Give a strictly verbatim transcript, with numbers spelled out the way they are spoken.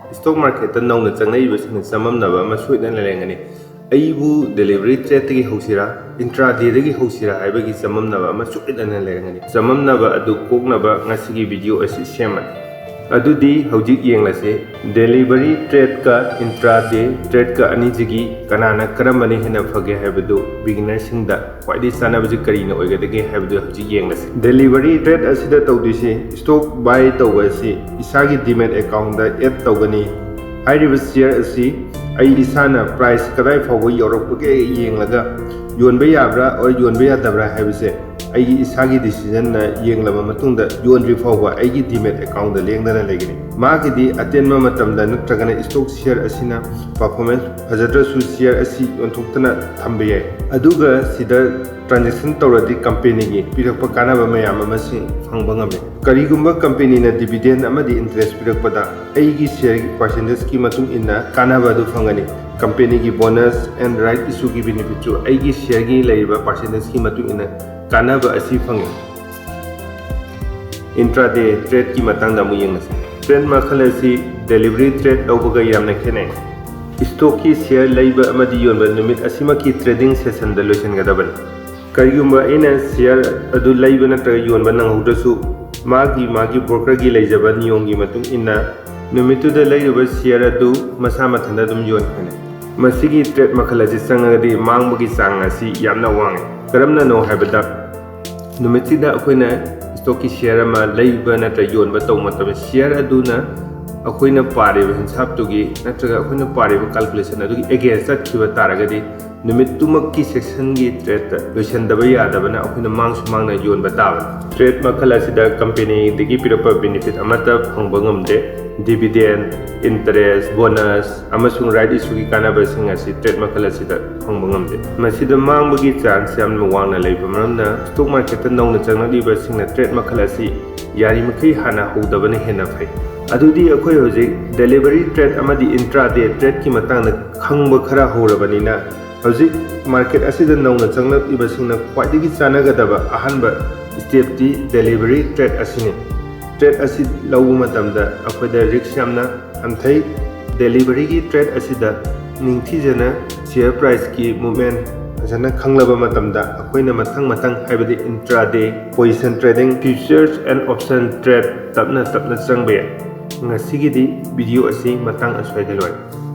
Stock marketꯇ ꯅꯧꯅ ꯆꯪꯂꯛꯏꯕꯁꯤꯡꯅ ꯆꯃꯝꯅꯕ ꯑꯃ ꯁꯣꯏꯗꯅ ꯂꯩꯔꯝꯒꯅꯤ꯫ ꯑꯩꯕꯨ delivery tradeꯇꯒꯤ ꯍꯧꯁꯤꯔꯥ, intradayꯗꯒꯤ ꯍꯧꯁꯤꯔꯥ ꯍꯥꯏꯕꯒꯤ ꯆꯃꯝꯅꯕ ꯑꯃ ꯁꯣꯏꯗꯅ ꯂꯩꯔꯝꯒꯅꯤ꯫ ꯆꯃꯝꯅꯕ ꯑꯗꯨ ꯀꯣꯛꯅꯕ ꯉꯁꯤꯒꯤ video ꯑꯁꯤ ꯁꯦꯝꯕꯅꯤ꯫ ꯑꯗꯨꯗꯤ ꯍꯧꯖꯤꯛ ꯌꯦꯡꯂꯁꯤ, delivery tradeꯀ intraday tradeꯀ ꯑꯅꯤꯁꯤꯒꯤ ꯀꯅꯥꯅ ꯀꯔꯝꯕꯅ ꯍꯦꯟꯅ ꯐꯒꯦ ꯍꯥꯏꯕꯗꯨ beginnerꯁꯤꯡꯗ ꯈ꯭ꯋꯥꯏꯗꯒꯤ ꯆꯥꯅꯕꯁꯤ ꯀꯔꯤꯅ ꯑꯣꯏꯒꯗꯒꯦ ꯍꯥꯏꯕꯗꯨ ꯍꯧꯖꯤꯛ ꯌꯦꯡꯂꯁꯤ꯫ Delivery trade ꯑꯁꯤꯗ ꯇꯧꯗꯣꯏꯁꯤ, stock buy ꯇꯧꯕ ꯑꯁꯤ ꯏꯁꯥꯒꯤ Demat accountꯗ add ꯇꯧꯒꯅꯤ꯫ ꯍꯥꯏꯔꯤꯕ share ꯑꯁꯤ ꯑꯩ ꯏꯁꯥꯅ price ꯀꯗꯥꯏ ꯐꯥꯎꯕ ꯌꯧꯔꯛꯄꯒꯦ ꯌꯦꯡꯂꯒ ꯌꯣꯟꯕ ꯌꯥꯕ꯭ꯔꯥ or ꯌꯣꯟꯕ ꯌꯥꯗꯕ꯭ꯔꯥ ꯍꯥꯏꯕꯁꯦ ꯑꯩꯒꯤ ꯏꯁꯥꯒꯤ decisionꯅ ꯌꯦꯡꯂꯕ ꯃꯇꯨꯡꯗ ꯌꯣꯟꯗ꯭ꯔꯤ ꯐꯥꯎꯕ ꯑꯩꯒꯤ Demat accountꯗ ꯂꯦꯡꯗꯅ ꯂꯩꯒꯅꯤ꯫ ꯃꯥꯒꯤꯗꯤ ꯑꯇꯦꯟꯕ ꯃꯇꯝꯗ ꯅꯠꯇ꯭ꯔꯒꯅ stock share ꯑꯁꯤꯅ performance ꯐꯖꯗ꯭ꯔꯁꯨ share ꯑꯁꯤ ꯌꯣꯟꯊꯣꯛꯇꯅ ꯊꯝꯕ ꯌꯥꯏ꯫ ꯑꯗꯨꯒ ꯁꯤꯗ transaction ꯇꯧꯔꯗꯤ companyꯒꯤ ꯄꯤꯔꯛꯄ ꯀꯥꯟꯅꯕ ꯃꯌꯥꯝ ꯑꯃꯁꯤ ꯐꯪꯕ ꯉꯝꯃꯤ꯫ ꯀꯔꯤꯒꯨꯝꯕ companyꯅ dividend ꯑꯃꯗꯤ interest ꯄꯤꯔꯛꯄꯗ ꯑꯩꯒꯤ shareꯒꯤ percentageꯀꯤ ꯃꯇꯨꯡ ꯏꯟꯅ ꯀꯥꯟꯅꯕ ꯑꯗꯨ ꯐꯪꯒꯅꯤ꯫ Companyꯒꯤ bonus and right issueꯒꯤ benefitꯁꯨ ꯑꯩꯒꯤ shareꯒꯤ ꯂꯩꯔꯤꯕ percentageꯀꯤ ꯃꯇꯨꯡ ꯏꯟꯅ ꯀꯥꯟꯅꯕ ꯑꯁꯤ ꯐꯪꯏ꯫ Intraday tradeꯀꯤ ꯃꯇꯥꯡꯗ ꯑꯃꯨꯛ ꯌꯦꯡꯉꯁꯤ꯫ Trade ꯃꯈꯜ ꯑꯁꯤ delivery trade ꯂꯧꯕꯒ ꯌꯥꯝꯅ ꯈꯦꯠꯅꯩ꯫ Stockꯀꯤ share ꯂꯩꯕ ꯑꯃꯗꯤ ꯌꯣꯟꯕ ꯅꯨꯃꯤꯠ ꯑꯁꯤꯃꯛꯀꯤ trading sessionꯗ ꯂꯣꯏꯁꯤꯟꯒꯗꯕꯅꯤ꯫ ꯀꯔꯤꯒꯨꯝꯕ ꯑꯩꯅ share ꯑꯗꯨ ꯂꯩꯕ ꯅꯠꯇ꯭ꯔꯒ ꯌꯣꯟꯕ ꯅꯪꯍꯧꯗ꯭ꯔꯁꯨ, ꯃꯥꯒꯤ ꯃꯥꯒꯤ brokerꯒꯤ ꯂꯩꯖꯕ ꯅꯤꯌꯣꯝꯒꯤ ꯃꯇꯨꯡ ꯏꯟꯅ ꯅꯨꯃꯤꯠꯇꯨꯗ ꯂꯩꯔꯨꯕ share ꯑꯗꯨ ꯃꯁꯥ ꯃꯊꯟꯇ ꯑꯗꯨꯝ ꯌꯣꯟꯈ꯭ꯔꯅꯤ꯫ ꯃꯁꯤꯒꯤ trade ꯃꯈꯜ ꯑꯁꯤ ꯆꯪꯉꯒꯗꯤ ꯃꯥꯡꯕꯒꯤ ꯆꯥꯡ ꯑꯁꯤ ꯌꯥꯝꯅ ꯋꯥꯡꯉꯤ꯫ ꯀꯔꯝꯅꯅꯣ ꯍꯥꯏꯕꯗ, ꯅꯨꯃꯤꯠꯁꯤꯗ ꯑꯩꯈꯣꯏꯅ stockꯀꯤ share ꯑꯃ ꯂꯩꯕ ꯅꯠꯇ꯭ꯔꯒ ꯌꯣꯟꯕ ꯇꯧꯕ ꯃꯇꯝꯗ, share ꯑꯗꯨꯅ ꯑꯩꯈꯣꯏꯅ ꯄꯥꯔꯤꯕ ꯍꯤꯟꯁꯥꯞꯇꯨꯒꯤ ꯅꯠꯇ꯭ꯔꯒ ꯑꯩꯈꯣꯏꯅ ꯄꯥꯔꯤꯕ calculation ꯑꯗꯨꯒꯤ against ꯆꯠꯈꯤꯕ ꯇꯥꯔꯒꯗꯤ, ꯅꯨꯃꯤꯠꯇꯨꯃꯛꯀꯤ sessionꯒꯤ tradeꯇ ꯂꯣꯏꯁꯤꯟꯗꯕ ꯌꯥꯗꯕꯅ ꯑꯩꯈꯣꯏꯅ ꯃꯥꯡꯁꯨ ꯃꯥꯡꯅ ꯌꯣꯟꯕ ꯇꯥꯕꯅꯤ꯫ Trade ꯃꯈꯜ ꯑꯁꯤꯗ companyꯗꯒꯤ ꯄꯤꯔꯛꯄ benefit ꯑꯃꯠꯇ ꯐꯪꯕ ꯉꯝꯗꯦ꯫ Dividend, interest, bonus ꯑꯃꯁꯨꯡ right issueꯒꯤ ꯀꯥꯟꯅꯕꯁꯤꯡ ꯑꯁꯤ trade ꯃꯈꯜ ꯑꯁꯤꯗ ꯐꯪꯕ ꯉꯝꯗꯦ꯫ ꯃꯁꯤꯗ ꯃꯥꯡꯕꯒꯤ chance ꯌꯥꯝꯅ ꯋꯥꯡꯅ ꯂꯩꯕ ꯃꯔꯝꯅ stock marketꯇ ꯅꯧꯅ ꯆꯪꯂꯛꯂꯤꯕꯁꯤꯡꯅ trade ꯃꯈꯜ ꯑꯁꯤ ꯌꯥꯔꯤꯃꯈꯩ ꯍꯥꯟꯅ ꯍꯧꯗꯕꯅ ꯍꯦꯟꯅ ꯐꯩ꯫ ꯑꯗꯨꯗꯤ ꯑꯩꯈꯣꯏ ꯍꯧꯖꯤꯛ delivery trade ꯑꯃꯗꯤ intraday tradeꯀꯤ ꯃꯇꯥꯡꯗ ꯈꯪꯕ ꯈꯔ ꯍꯧꯔꯕꯅꯤꯅ, ꯍꯧꯖꯤꯛ market ꯑꯁꯤꯗ ꯅꯧꯅ ꯆꯪꯂꯛꯂꯤꯕꯁꯤꯡꯅ ꯈ꯭ꯋꯥꯏꯗꯒꯤ ꯆꯥꯟꯅꯒꯗꯕ ꯑꯍꯥꯟꯕ stepꯇꯤ delivery trade ꯑꯁꯤꯅꯤ꯫ Trade ꯑꯁꯤ ꯂꯧꯕ ꯃꯇꯝꯗ ꯑꯩꯈꯣꯏꯗ risk ꯌꯥꯝꯅ ꯑꯝꯊꯩ ꯗꯦꯂꯤꯚꯔꯤꯒꯤ ꯇ꯭ꯔꯦꯠ ꯑꯁꯤꯗ ꯅꯤꯡꯊꯤꯖꯅ ꯁꯤꯌꯔ ꯄ꯭ꯔꯥꯏꯁꯀꯤ ꯃꯨꯞꯃꯦꯟ ꯐꯖꯅ ꯈꯪꯂꯕ ꯃꯇꯝꯗ ꯑꯩꯈꯣꯏꯅ ꯃꯊꯪ ꯃꯊꯪ, ꯍꯥꯏꯕꯗꯤ intraday position trading, futures and options trade ꯇꯞꯅ ꯇꯞꯅ ꯆꯪꯕ ꯌꯥꯏ꯫ ꯉꯁꯤꯒꯤꯗꯤ ꯚꯤꯗꯤꯑꯣ ꯑꯁꯤ ꯃꯇꯥꯡ ꯑꯁ꯭ꯋꯥꯏꯗ ꯂꯣꯏꯔꯦ꯫